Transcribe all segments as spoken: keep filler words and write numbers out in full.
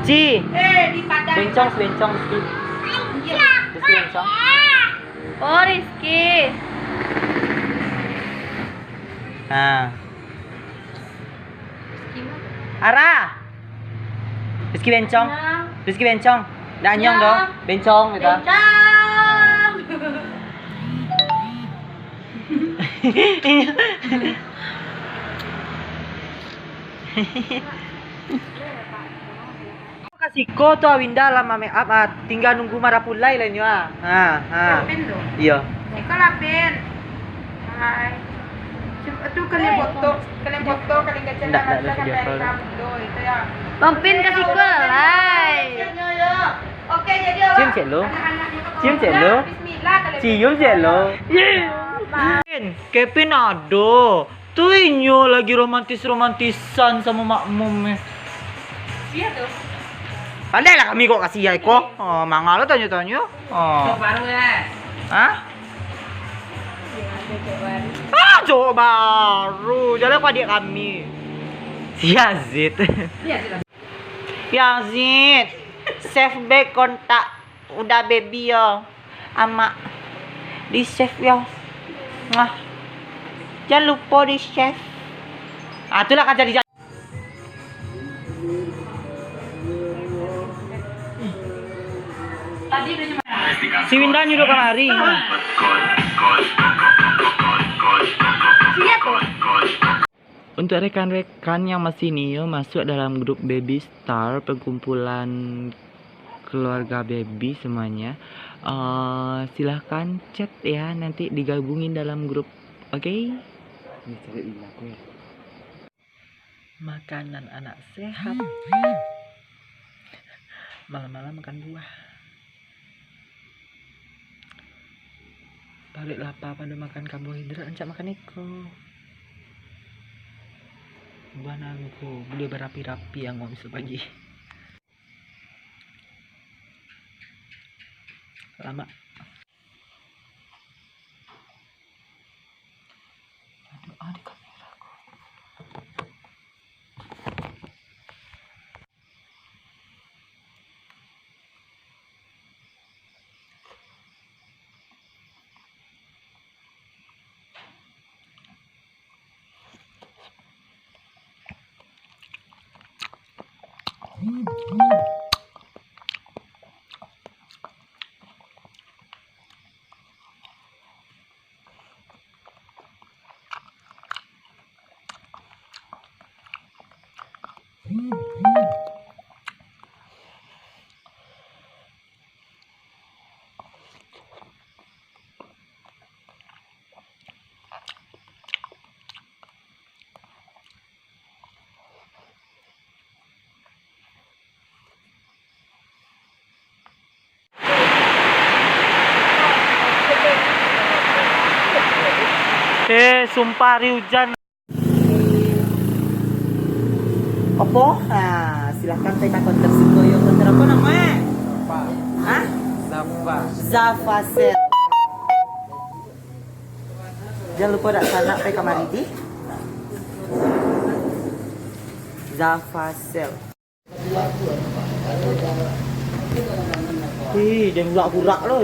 Si. Bencong, si Bencong, Rizky. Rizky Bencong. Oh, Rizky. Nah. Ara. Rizky Bencong. Rizky Bencong. Dah anyong doh. Bencong gitu. Bencong. Kasiko tu Awinda lah ma-make up, ah. Tingga nunggu marapulai lah inyo, ah. Ha, ha. Iyo. Siko lah, Pin. Hai. Cubo tu kalian foto, kalian foto, kalian kacau. Ndak, ndak ada video call. Bang Pin kasiko lah. Oke, jadi awak. Cium cek lo. Cium cek lo. Bismillah, kalian. Cium cek lo. Pin, Kevin ado. Tu inyo lagi romantis-romantisan samo makmum eh. Iya tu. Pandai lah kami kok kasih ya iko. Oh, manga lo tanyo-tanyo. Oh. Cowok baru ya? Hah? Ah, cowok baru. Jalan kok adik kami. Si Yazid. Yazid. Yazid. Save back kontak. Uda baby yo. Amak. Di-save yo. Nah. Jan lupo di-save. Ah, itulah kan jadi. Si Winda nyuruh kamari. Untuk rekan-rekan yang masih nio masuk dalam grup Baby Star, perkumpulan keluarga Baby semuanya, eh, silahkan chat ya, nanti digabungin dalam grup, oke? Ini cari di aku ya. Makanan anak sehat. Malam-malam makan buah. Paruik lapa pado makan karbohidrat, rancak makan iko. Buah nago, buliah barapi-rapi angok bisuak pagi. Lamak. Aduh, ah, di kamera ko. Eh, sumpah ari ujan. Apo? Ha, silahkan pai ka konter siko yo. Konter apo namo e? Hah? Zafa. Zafa Cell. Jan lupo dak sanak pai kamari di Zafa Cell. Ih, jan burak-burak lo.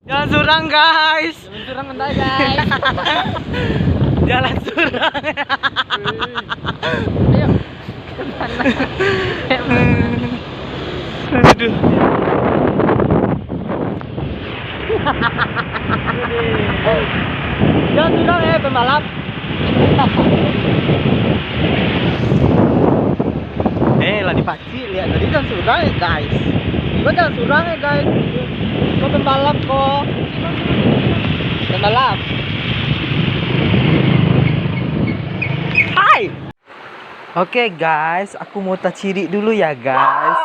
Jalan surang, guys. Jalan surang bentar, guys. Jalan surang. Ayo. Aduh. Jalan surang, eh, pembalap. Eh, lah dipakai. Cik, lihat tadi kan surang ya, guys. Iba kan surang ya, guys. Kau pembalap kok. Pembalap. Hai. Oke, guys, aku mau tacirik dulu ya, guys.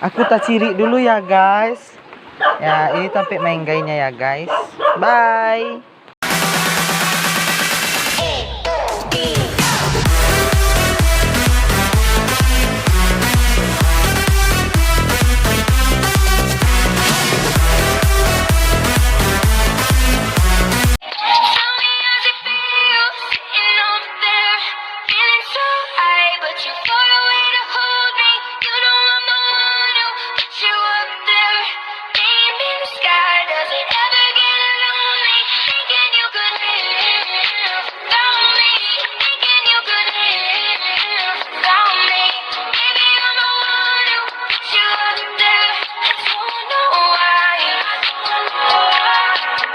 Aku tacirik dulu ya, guys. Ya, ini tampek main gayanya ya, guys. Bye. Too far away to hold me. You know I'm the one who put you up there. Name in the sky, does it ever get lonely? Thinking you could live without me. Thinking you could live without me. Baby, I'm the one who put you up there. I don't know why.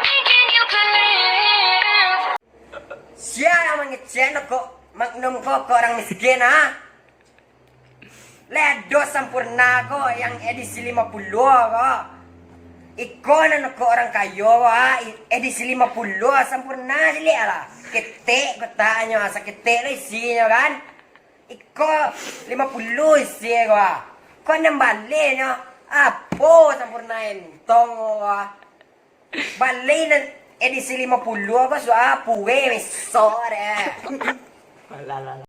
Thinking you could live. Sia nan mangecek ko, Magnum ko, ko urang miskin, ha? Lai ado Sampoerna ko, nan edisi limo puluah ko. Iko nan ko urang kayo ko, ha? Edisi limo puluah Sampoerna ciek lah. Ketek kotaknyo, saketek lo isinyo kan. Iko limo puluah isi ko, ha? Ko anam baleh nyo. Apo Sampoerna entong ko, ha? Bali nan edisi limo puluah ko, suah pue besok deh. Alah, alah, alah.